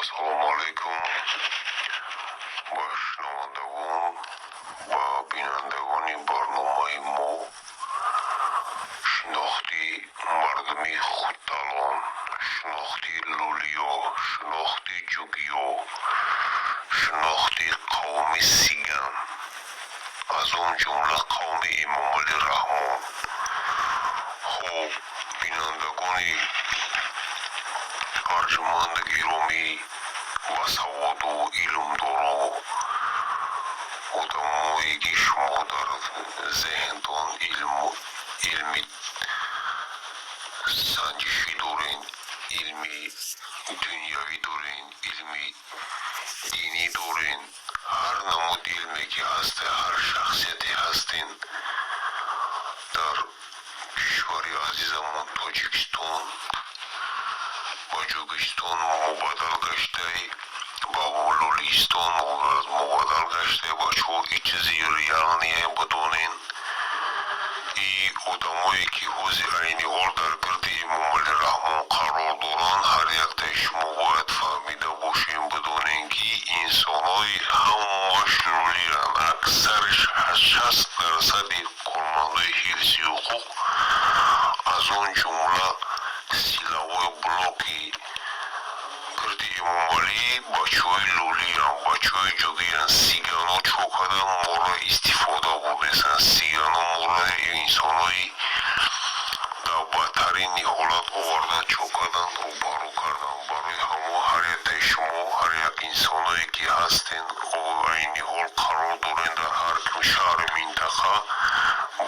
Ассалому алайкум ба шунавандагон ва бинандагони барномаи мо. Шинохти мардуми худталон, шинохти лӯлиё, шинохти ҷугиё, шинохти қавми сиган, аз он ҷумла қавми Эмомалӣ Раҳмон. Хуб, бинандагони арҷуманду гиромӣ, басаводу илмдоро, одамое, ки шумо дар зеҳнтон илми санҷишӣ дорен, илми дунявӣ дорен, илми динӣ дорен, ҳар намуд илме ки ҳаста, ҳар шахсияте ҳастен дар кишвари азизамон Тоҷикистон, ба Ҷугистон мубаддал гаштай, ба Лӯлиистон мубаддал гаштай. Бачаҳо, и чизи реальный е, бидонен. И одамое, ки ҳози айни ҳол дар гирди Эмомалӣ Раҳмон қарор доранд, ҳар яктаи шумо бояд фаҳмида бошем, бидонем, ки инсонҳои ҳамаш лӯлианд. Аксариш, 60 дарсади кормандои ҳифзи ҳуқуқ, аз он ҷумла силовой блоки гирди Эмомалӣ, бачаҳои лӯлианд, бачаҳои ҷугиянд. Сигано чо кардан моро истифода бурдесанд. Сигано моро инсонҳои дар бадтарини ҳолат овардан, чо кардан, рӯбарӯ кардан. Барои ҳамо ҳар яктаи шумо, ҳар як инсоное, ки ҳастен, айни ҳол қарор дорен дар ҳар шаҳру минтақа,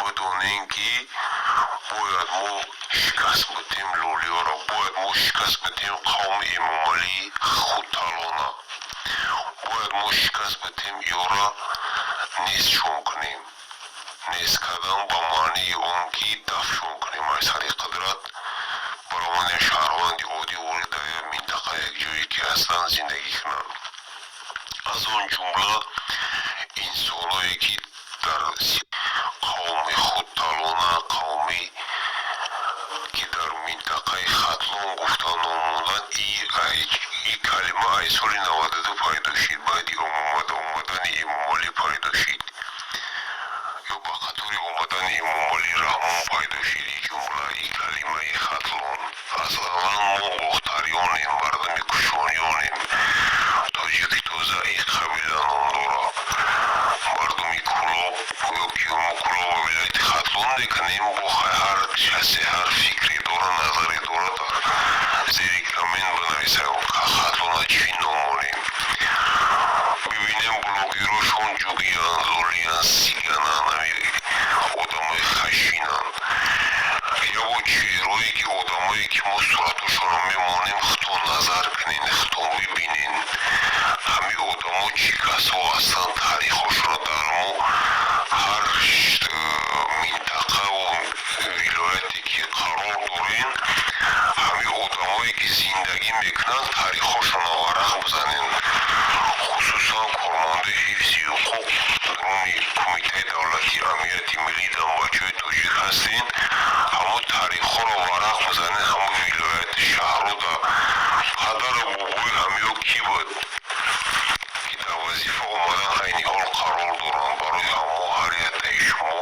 бидонем, ки бояд мо шикаст бидем лӯлиёро, бояд мо шикаст бидем қавми Эмомалӣ худталона, бояд мо шикаст бидем, ёра нестшон кунем. Нест кардан ба маънии он, ки дафшон кунем аз сари қудрат, баромадем, шаҳрванди оддӣ ворид дар як минтақа, як ҷое ки ҳастанд, зиндагӣ кунанд. Аз он ҷумла инсоное, ки дар қавми худталона, қавме ки дар минтақаи Хатлон гуфта ном монданд. И калима аз соли 92 пайдо шид, баъди омадани Эмомалӣ пайдо шид ё ба қатори омадани Эмомалӣ Раҳмон пайдо шид и ҷумла, и калимаи Хатлон. Аслан мо бохтариёнем, мардуми кушониёнем, тоҷики тоза. И қабила ном дорад мардуми Кӯлоб ё ки мо Кӯлоб ва вилояти Хатлон мекунем. Бо ҳар касе ҳар фикре дорад, назаре дорад, дар зери коммент бинависад, Хатлона чӣ ном монем. Бибинем, блогерошон ҷугиянд, лӯлиянд, сигананд, ами одамои хашинанд. Ябо чеҳрое, ки одамое, ки мо суратошонро мемонем, худтон назар кунен, худтон бибинен, ҳами одамо чӣ касо ҳастанд, таърихошонро дар мо ҳар минтақаву вилояте, ки қарор дорем, ҳами одамое, ки зиндагӣ мекунанд, таърихошонро варақ бизанем. Хусусан кормандои ҳифзи ҳуқуқ дуруни Кумитаи давлатии амнияти миллӣ дар бачаҳои тоҷик ҳастен, ҳамон таърихҳоро варақ бизанед. Ҳамон вилояти, шаҳру да падару бобои ҳамиё кӣ буд, ки дар вазифа омадан, айни ҳол қарор доранд. Барои ҳамо ҳар яктаи шумо,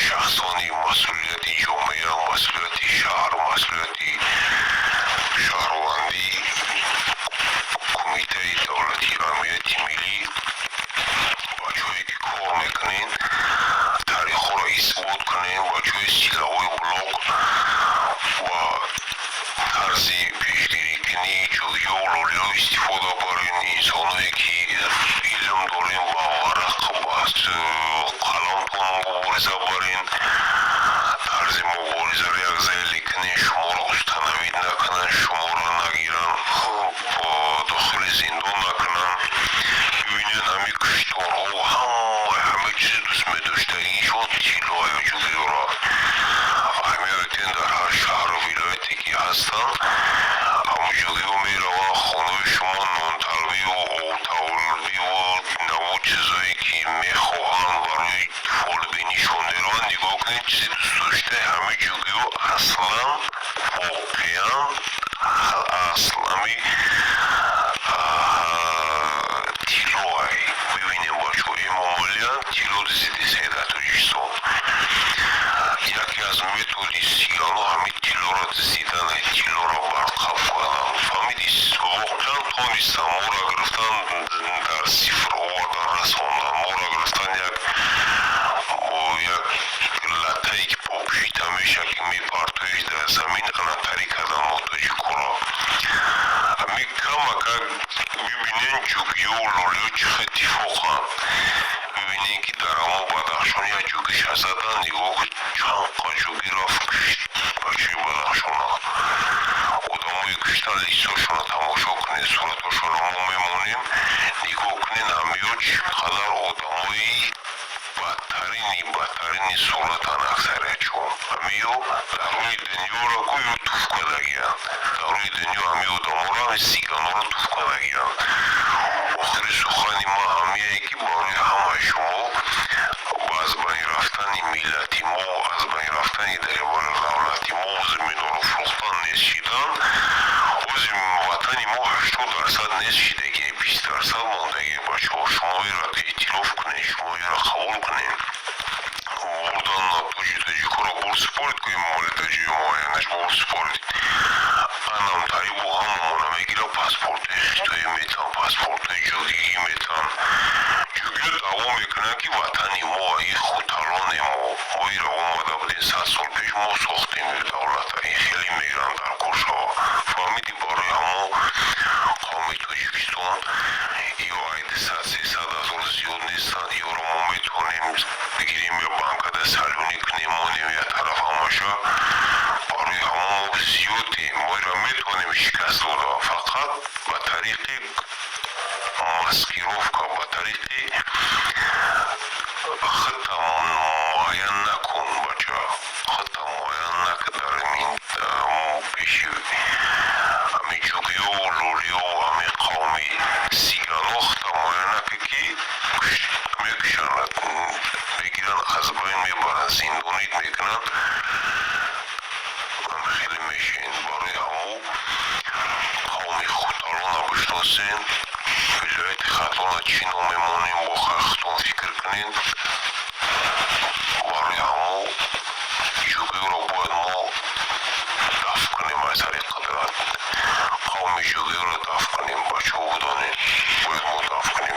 шахсони масъулияти ҷомеа, масъулияти шаҳр, масъулияти шаҳрвандӣ, Кумитаи давлатии амнияти миллӣ, бачаҳое, ки кор мекунед, таърихҳоро исбот кунем. Бачаҳои силовой блок ба тарзи пешгирикунӣ ҷӯё, лӯлиё истифода барем. Инсоное, ки илм дорем, ба варақ, ба қаламтон мубориза барем, тарзи муборизаро як зайли кунем, шуморо установить накунанд, шуморо нагиранд, дохили зиндон накунанд. Бибинед, ҳами кушторҳо, ҳама ҳама чиз дӯст медоштагишон тиллоаю ҷугиёро аҳамиятен. Дар ҳар шаҳру вилояте, ки ҳастанд, ҳамон ҷугиё мераванд хонаи шумо, нонталбиву обталбиву наву чизое, ки мехоҳанд, барои фолбинишон мераванд. Нигоҳ кунед, чизи дӯстдоштаи ҳамаи ҷугиё аслан воқеан Асл ами тиллоай. Бибинем, бачаҳо, Эмомалиан тилло дизидесай дар Тоҷикистон. Яке аз методи сигано ҳамин тиллоро дизиданай, тиллоро барқаб кардан. Фаҳмиди? Воқеан тонистан моро гирифтан, дар сифр овардан, расондан. Моро гирифтан, як латтае ки попшита меша, ки мепартоиш дар замин, анатарӣ кардан мо тоҷикоро. Ҳами камакак бибинен, ҷугиёву лолиё чӣ хел иттифоқанд. Бибинен, ки дар ҳамон Бадахшон як ҷугиша задан, нигоҳ, чанд қа ҷугӣ рафт, кушт бачаи Бадахшона. Одамои куштан, лицошона тамошо кунед, суратошонро мо мемонем, нигоҳ кунед. Ҳамиё чӣ қадар одамои бадтарини бадтарини суратан аксариятшон. Ҳамиё дар рӯи дунёро гӯё туф кардагиянд. Дар рӯи дунё ҳами одаморо, ҳами сиганоро туф кардагиянд. Охири сухани ман ҳамияе, ки барои ҳамаи шумо аз байн рафтани миллати мо, аз байн рафтани давлати мо, заминҳоро фурӯхтан, нест шидан. Ози ватани мо 80% нест шидаги, 20% мондаги. Бачаҳо, шумо иро эътироф кунед, шумо иро қабул кунед. Бурдан тоҷикоро бур супорид ку Эмомали даҷои муайянаш бур супорид. Анам тарибу ҳамамона мегира, паспортҳои хитоӣ метан, паспортҳои ҷугигӣ метан. Ҷугиё даъво мекунанд, ки ватани мо, и хуталоне мо, мо иро омада будем 100 сол пеш, мо сохтем давлата. Ин хеле мегиранд дар кор шава. Фаҳмидӣ? Барои ҳамо қавми Тоҷикистон ё ай 200, 300 ҳазор зиёд нестанд. Ёро мо метавонем бигирем ё банкада салюни кунем, монем я тараф ҳамаша. Барои ҳамо мо зиёдем, мо иро метавонем шикаст дода, фақат ба тариқи маскировка, ба тариқи хатта муайян накун, бача, хатта муайян накун. Дар пеши ҳами ҷугиёву лолиёву ҳами қавми сигано хатта муайян накун, ки мекушанд, мегиранд, аз байн мебаранд, зиндонит мекунанд, хеле мешин. Барои ҳамо қавми хуталона бишносен. Вилояти Хатлона чӣ ном мемонем, бо худтон фикр кунед. Барои ҳамо ҷугиёро бояд мо дафт кунем аз сари қудрат. Қавми ҷугиёро дафт кунем, бачаҳо, будонед, бояд мо дафт кунем.